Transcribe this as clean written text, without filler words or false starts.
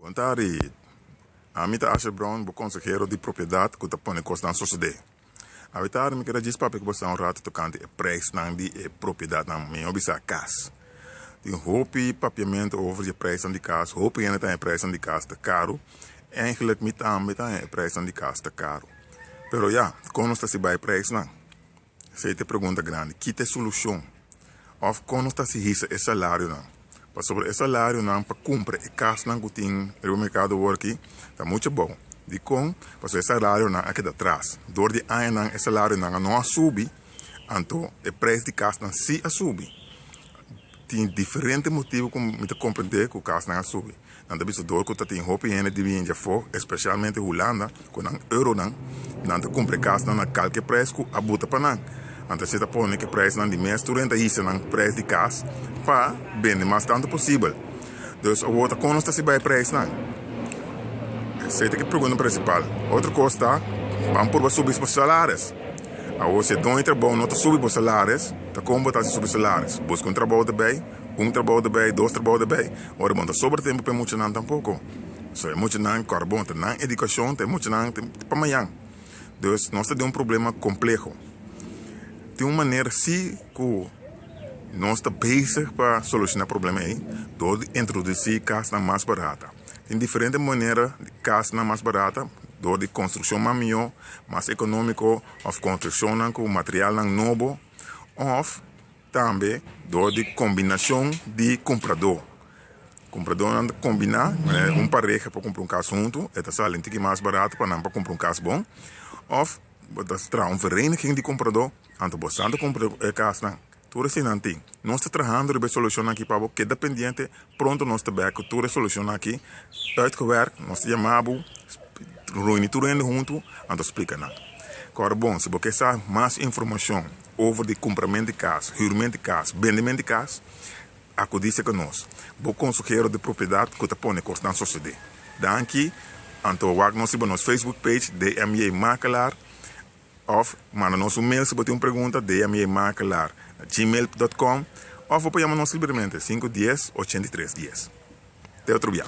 Bon tardi. Ami ta Asher Brown, bo konsehero di propiedat ku ta pone kosnan sosodé. Awe tardi mi keda djis papia ku boso un ratu tokante e preisnan di e propiedatnan, mihó bisa kas. Tin hopi papiamentu over di e preisnan di kas, hopi hende ta haña e preisnan di kas ta karu. Eigenlijk mi tambe ta haña e preisnan di kas ta karu. Pero ya, kon nos ta hasi bai e preisnan? Esei ta e pregunta grandi. Ki ta e solushon? Òf kon nos ta hasi hisa e salarionan? Pasobra e salarionan pa kumpra e kasnan ku tin riba merkado awor aki ta muchu abou. Dikon? Pasobra e salarionan a keda tras. Dor di añanan e salarionan a no a subi, anto e preis di kasnan sí a subi. Tin diferente motibu ku mi ta komprendé ku kasnan a subi. Nan ta bisa dor ku ta tin hopi hende di bini djafó, espesialmente Hulanda, ku nan euronan, nan ta kumpra e kasnan na kalke preis ku a buta pa nan. Anto esei ta pone ku e preisnan di mes tur hende ta hisa nan preis di kas pa bende mas tantu posibel. Dus awor ta kon nos ta hasi bai e preisnan? Esei ta e pregunta prinsipal. Otro kos ta, ban purba subi bo salaris. Awor si e doño di trabou no ta subi bo salaris, ta kon bo ta hasi subi salaris? Buska un trabou ta bai. Un trabou ta bay, dos trabou ta bay, ora bo no ta sobra tempo pa e muchanan tampoco. So e muchanan kòrda bon, ta nan edukashon, ta e muchanan pa mañan. Dus nos ta den un problema kompleho. Tin un manera si ku nos ta bezig pa solushoná e problema ei dor di introdusí kasnan mas barata. Tin diferente manera di kasnan mas barata dor di konstrukshon mas mihó, mas ekonómiko òf konstrukshonnan ku materialnan nobo òf. Tambe dor di kombinashon di kumpradó. Kumpradónan ta kombiná, manera un pareha por kumpra un kas huntu, e ta sali un tiki mas barato pa nan pa kumpra un kas bon. Òf bo ta traha un vereniging di kumpradó, anto bo sa ta kumpra e kasnan. Tur eseinan tin. Nos ta trahando riba e solushonnan aki pa bo keda pendiente. Pronto nos ta bek ku tur e solushonnan aki uitgewerkt. Nos ta yama bo, reuni tur hende huntu, anto splika nan. Kòrda bon, si bo ke sa mas informashon over di kumprament di kas, hürment di kas, bendement di kas, akudí serka nos, bo konsehero di propiedat ku ta pone kosnan sosodé. Danki, anto wak nos riba nos Facebook page DMJ Makelaar òf manda nos un mail si bo tin un pregunta dmjmakelaar gmail dot com òf bo por yama nos libremente 5 10 83 10. Te otro bia.